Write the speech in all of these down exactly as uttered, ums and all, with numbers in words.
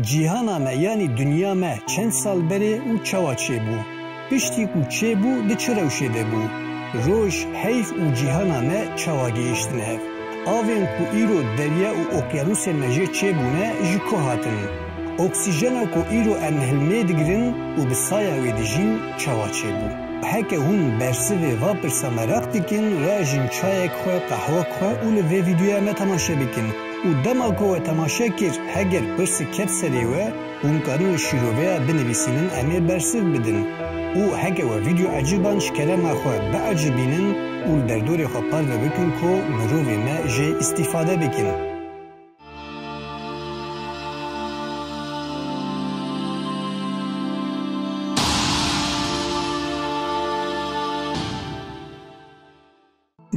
Cîhana me, yanî dinya me, çend sal berê û çawa çêbû? Piştî ku çêbû, di çi rewşê de bû? Roj, heyv û cîhana me çawa gihiştin hev? Avên ku îro derya û okyanusên me jê çêbûne, ji ku hatin? Oksîjena ku îro em hilmê digirin û bi saya wê dijîn, çawa çêbû? Heke hûn bersivê va pirsa meraq dikin, rajin çayek xwe, qehwek xwe û li vê vîdeoya me temaşe bikin. Û dema ku we temaşe kir, heger pirsik ket serê we, hûn karin li şîroveya binivîsînin, em ê bersiv bidin. Û heke we vîdeo eciban, ji kerema xwe biecibînin û li derdorê xwe parve bikin ku mirovê me jê îstîfade bikin.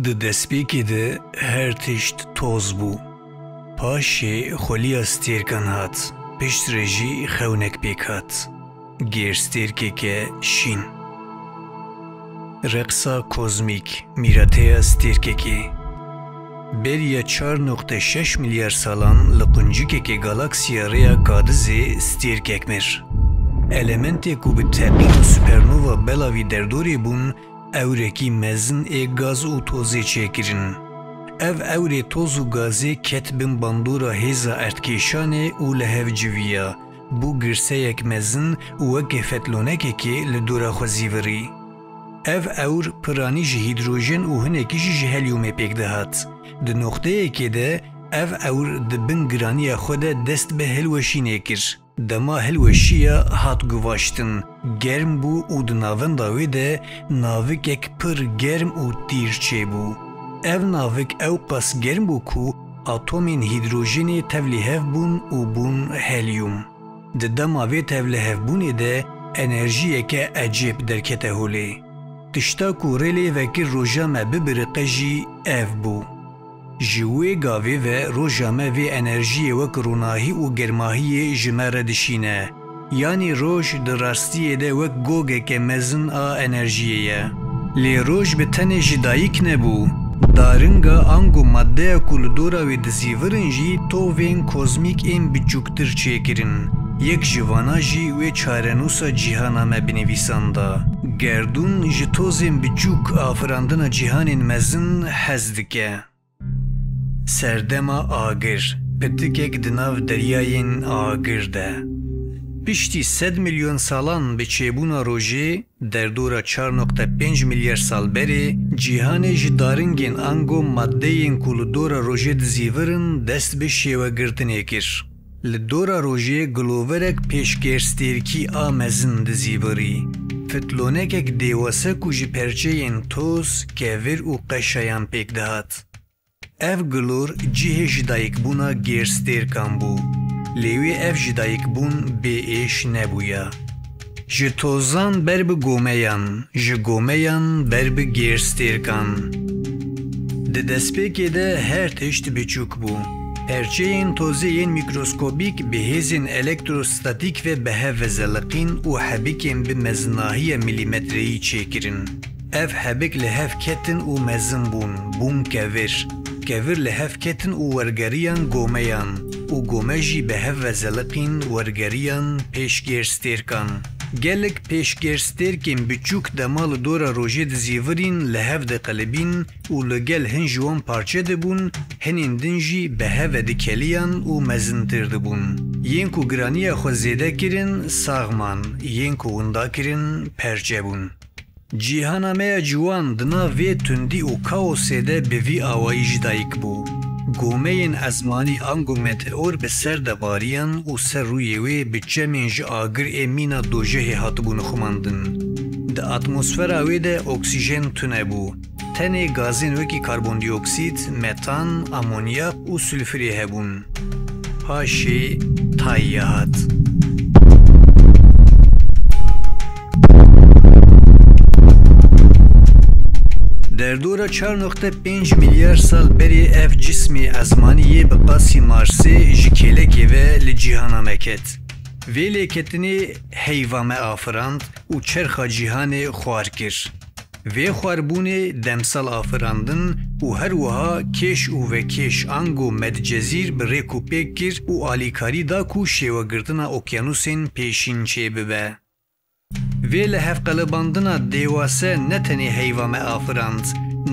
Di destpêkê de her tişt toz bû. Paşê xweliya stêrkan hat. Piştre jî xewnek pêk hat. Gêrstêrkeke şîn. Reqsa kozmîk, mîrateya stêrkekê. Beriya çar noqte şeş milyar salan li quncikeke galaksiya rêya Kadizê stêrkek mir. Elementê ku bi teqîn û supernova belavî derdorê bûn, ewrekî mezin ê gaz û tozê çêkirin. Ev ewrê toz û gazê ket bin bandora hêza erdkêşanê û li hev civiya, bû girseyek mezin û weke fetlonekekê li dora xwe zîvirî. Ev ewr piranî ji hîdrojen û hinekî jî ji helyumê pêk dihat. Di noqteyekê de ev ewr di bin giraniya xwe de dest bi hilweşînê kir. Dema hilweşiya hat guvaştin, germ bû û di navenda wê de navikek pir germ û tîr çêbû. Ev navik ewqas germ bû ku atomên hîdrojenê tevlî hev bûn û bûn helyum. Di dema vê tevlihevbûnê de enerjiyeke ecêb derkete holê. Tişta ku rê lê vekir roja me bibiriqe jî ev bû. Ji wê gavê ve roja me vê enerjiyê wek ronahî û germahiyê ji me re dişîne. Yanî roj di rastiyê de wek gogeke mezin a enerjiyê ye. Lê roj bi tenê ji dayik nebû. Daringa ango maddeya ku li dora wê dizîvirin jî tovên kozmîk ên biçûktir çêkirin. Yek ji vana jî wê çarenûsa cîhana me binivîsanda. Gerdûn ji tozên biçûk afirandina cîhanên mezin hez dike. Serdema agir, pitikek di nav deryayên agir de. Piştî sed milyon salan bi çêbûna rojê, derdora çar noqte pênc milyar sal berê, cîhanê ji daringên ango maddeyên ku li dora rojê dizîvirin dest bi şêwegirtinê kir. Li dora rojê giloverek pêşgêrstêrkî a mezin dizîvirî. Fitlonekek dêwase ku ji perçeyên toz, kevir û qeşayan pêk dihat. Ev gilor cihê jidayikbûna gêrstêrkan bû, lê wê ev jidayikbûn bê êş nebûya. Ji tozan ber bi gomeyan, ji gomeyan ber bi gêrstêrkan. Di destpêkê de her tişt biçûk bû. Perçeyên tozê yên mîkroskobîk bi hêzên elektrostatîk ve bi hev ve zeliqîn û hebikên bi mezinahiya milîmetreyî çêkirin. Ev hebik li hev ketin û mezin bûn, bûn kevir. Kevir li hev ketin û wergeriyan gomeyan û gome jî bi hev ve zeliqîn, wergeriyan pêşgêrstêrkan. Gelek pêşgêrstêrkên biçûk dema li dora rojê dizîvirîn, li hev diqelibîn û li gel hin ji wan parçe dibûn, hinên din jî bi hev ve dikeliyan û mezintir dibûn. Yên ku giraniya xwe zêde kirin, sax man, yên ku winda kirin, perçe bûn. Cîhana me ya ciwan di nav vê tundî û kaosê de bi vî awayî ji dayik bû. Gomeyên ezmanî ango meteor bi ser de bariyan û ser rûyê wê bi çemên ji agir ê mîna dojehê hatibûn xumandin. Di atmosfera wê de oksîjen tune bû. Tenê gazên wekî karbondioksîd, metan, amonyak û sulfurê hebûn. Paşê tayê hat. Derdora çar noqte pênc milyar sal berê ev cismê ezmanî yê bi qasî Marsê ji kêlekê ve li cîhana me ket. Vê lêketinê heyva me afirand û çerxa cîhanê xwar kir. Vê xwarbûnê demsal afirandin û her wiha kêş û vekêş ango Medcezîr bi rêk û pêk kir û alîkarî da ku şêwegirtina okyanûsên pêşîn çêbibe. Vê lihevqelibandina dêwase ne tenê heyva me afirand,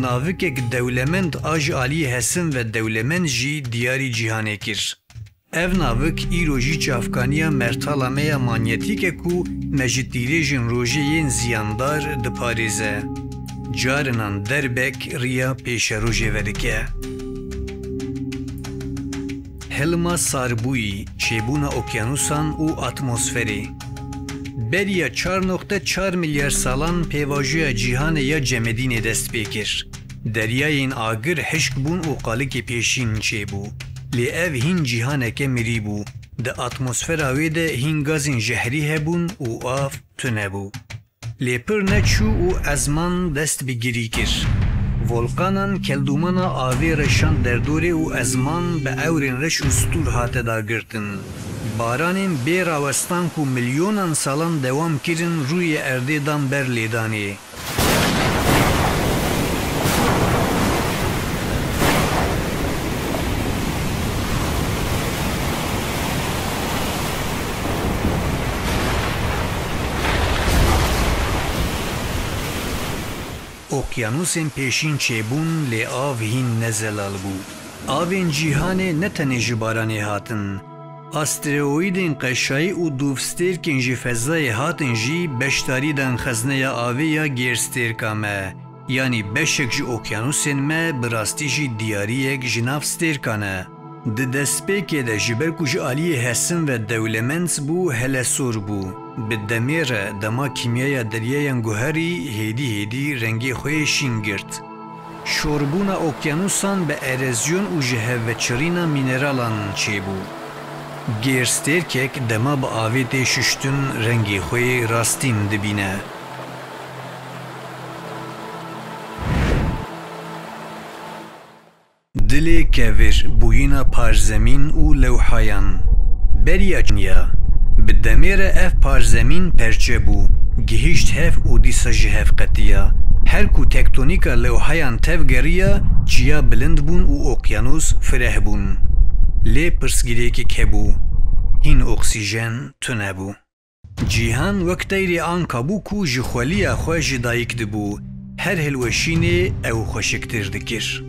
navikek dewlemend a ji aliyê hesin ve dewlemend jî diyarî cîhanê kir. Ev navik îro jî çavkaniya mertala me ya manyetîk e ku me ji tîrêjên rojê yên ziyandar diparêze. Carinan derbek riya pêşerojê vedike. Hilma sarbûyî, çêbûna okyanûsan û atmosferê. Beriya çar noqte çar milyar salan pêvajoya cîhanê ya cemedînê dest pê kir. Deryayên agir hişk bûn û qalikê pêşîn çêbû. Lê ev hîn cîhaneke mirî bû. Di atmosfera wê de hîn gazên jehrî hebûn û av tune bû. Lê pir neçû û ezman dest bi girî kir. Volkanan keldûmana avê re şand derdorê û ezman bi ewrên reş û stûr hate dagirtin. Baranên bê rawestan ku milyonan salan dewam kirin rûyê erdê dan ber lêdanê. Okyanûsên pêşîn çêbûn, lê av hîn ne zelal bû. Avên cîhanê ne tenê ji baranê hatin. Asteroîdên qeşayî û dûvstêrkên ji fezayê hatin jî beşdarî dan xezneya avê ya gêrstêrka me. Yanî beşek ji okyanûsên me bi rastî jî diyariyek ji nav stêrkan e. Di destpêkê de ji ber ku ji aliyê hesin ve dewlemend bû, hele sor bû. Bi demê re dema kîmyaya deryayan guherî, hêdî hêdî rengê xwe yê şîn girt. Şorbûna okyanûsan bi erozyon û ji hev veçirîna mîneralan çêbû. Gêrstêrkek dema bi avê tê şuştin rengê xwe yê rastîn dibîne. Dilê kevir, bûyîna parzemîn û lewhayan. Beriya çinya. Bi demê re ev parzemîn perçe bû, gihîşt hev û dîsa ji hev qetiya. Her ku tektonîka lewhayan tev geriya, çiya bilind bûn û okyanûs fireh bûn. Lê pirsgirêkek hebû. Hîn oksîjen tune bû. Cîhan wek teyrê anka bû ku ji xweliya xwe ji dayik dibû, her hilweşînê ew xweşiktir dikir.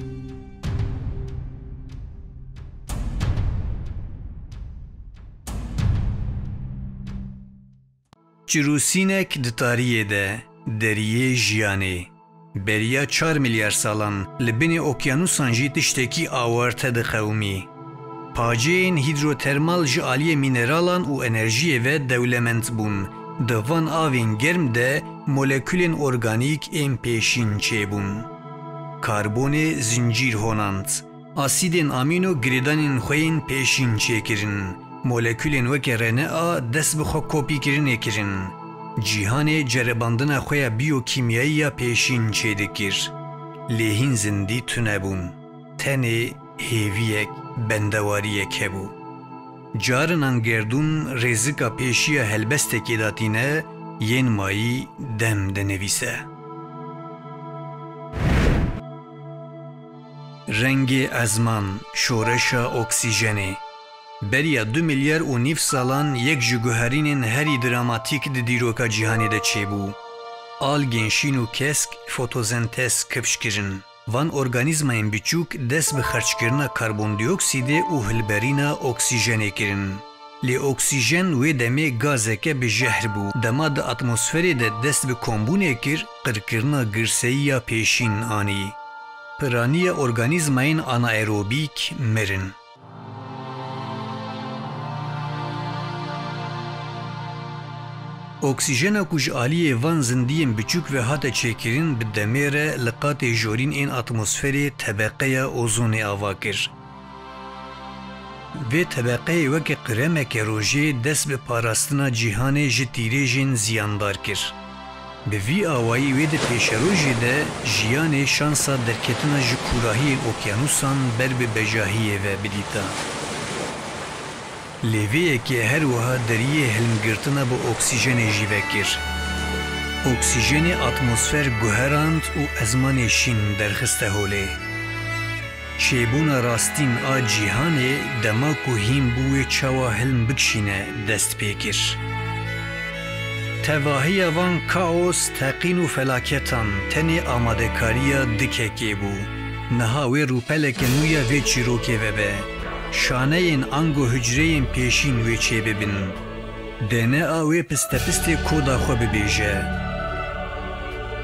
Çirûsînek di tariyê de, deriyê jiyanê. Beriya çar milyar salan li binê okyanûsan jî tiştekî awarte diqewimî. Paceyên hîdrotermal ji aliyê mîneralan û enerjiyê ve dewlemend bûn. Di van avên germ de molekulên organîk ên pêşîn çêbûn. Karbonê zincîr honand. Asîdên amîno girêdanên xwe yên pêşîn çêkirin. Molekulên weke R N A dest bi xwe kopîkirinê kirin. Cîhanê cerebandina xwe ya biyokîmyayî ya pêşîn çêdikir. Lê hîn zindî tune bûn. Tenê hêviyek, bendewariyek hebû. Carinan gerdûn rêzika pêşiya helbestekê datîne, yên mayî dem dinivîse. Rengê ezman, şoreşa oksîjenê. Beriya du milyar û nîv salan yek ji guherînên herî dramatîk di dîroka cîhanê de çêbû. Algên şîn û kesk fotosentez kifş kirin. Van organîzmayên biçûk dest bi xerckirina karbondioksîdê û hilberîna oksîjenê kirin. Lê oksîjen wê demê gazeke bi jehr bû. Dema di atmosferê de dest bi kombûnê kir, qirkirina girseyî ya pêşîn anî. Piraniya organîzmayên anaerobîk mirin. Oksîjena ku ji aliyê van zindiyên biçûk ve hate çêkirin, bi demê re li qatê jorîn ên atmosferê tebeqeya ozonê ava kir. Vê tebeqeyê weke qiremeke rojê dest bi parastina cîhanê ji tîrêjên ziyandar kir. Bi vî awayî wê di pêşerojê de jiyanê şansa derketina ji kûrahiyên okyanûsan ber bi bejahiyê ve bidîta. Lê vê yekê her wiha deriyê hilmgirtina bi oksîjenê jî vekir. Oksîjenê atmosfer guherand û ezmanê şîn derxiste holê. Çêbûna rastîn a cîhanê dema ku hîn bû wê çawa hilm bikişîne dest pê kir. Tevahiya van kaos, teqîn û felaketan tenê amadekariya di kekê bû. Niha wê rûpeleke nû ya vê çîrokê vebe. Şaneyên ango hucreyên pêşîn wê çêbibin. D N A wê pistepistê koda xwe bibêje.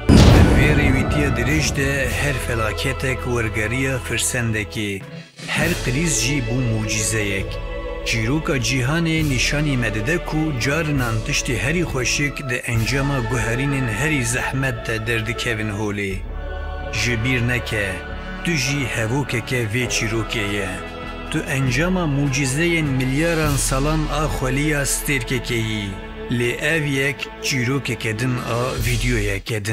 Di vê rêwîtiya dirêj de her felaketek wergeriya firsendekê, her krîz jî bû mucîzeyek. Çîroka cîhanê nîşanî me dide ku carinan tiştê herî xweşik di encama guherînên herî zehmet de derdikevin holê. Ji bîr neke, tu jî hevokeke vê çîrokê ye. Tu encama mucîzeyên milyaran salan a xweliya stêrkekê yî. Lê ev yek çîrokeke din a vîdyoyeke din.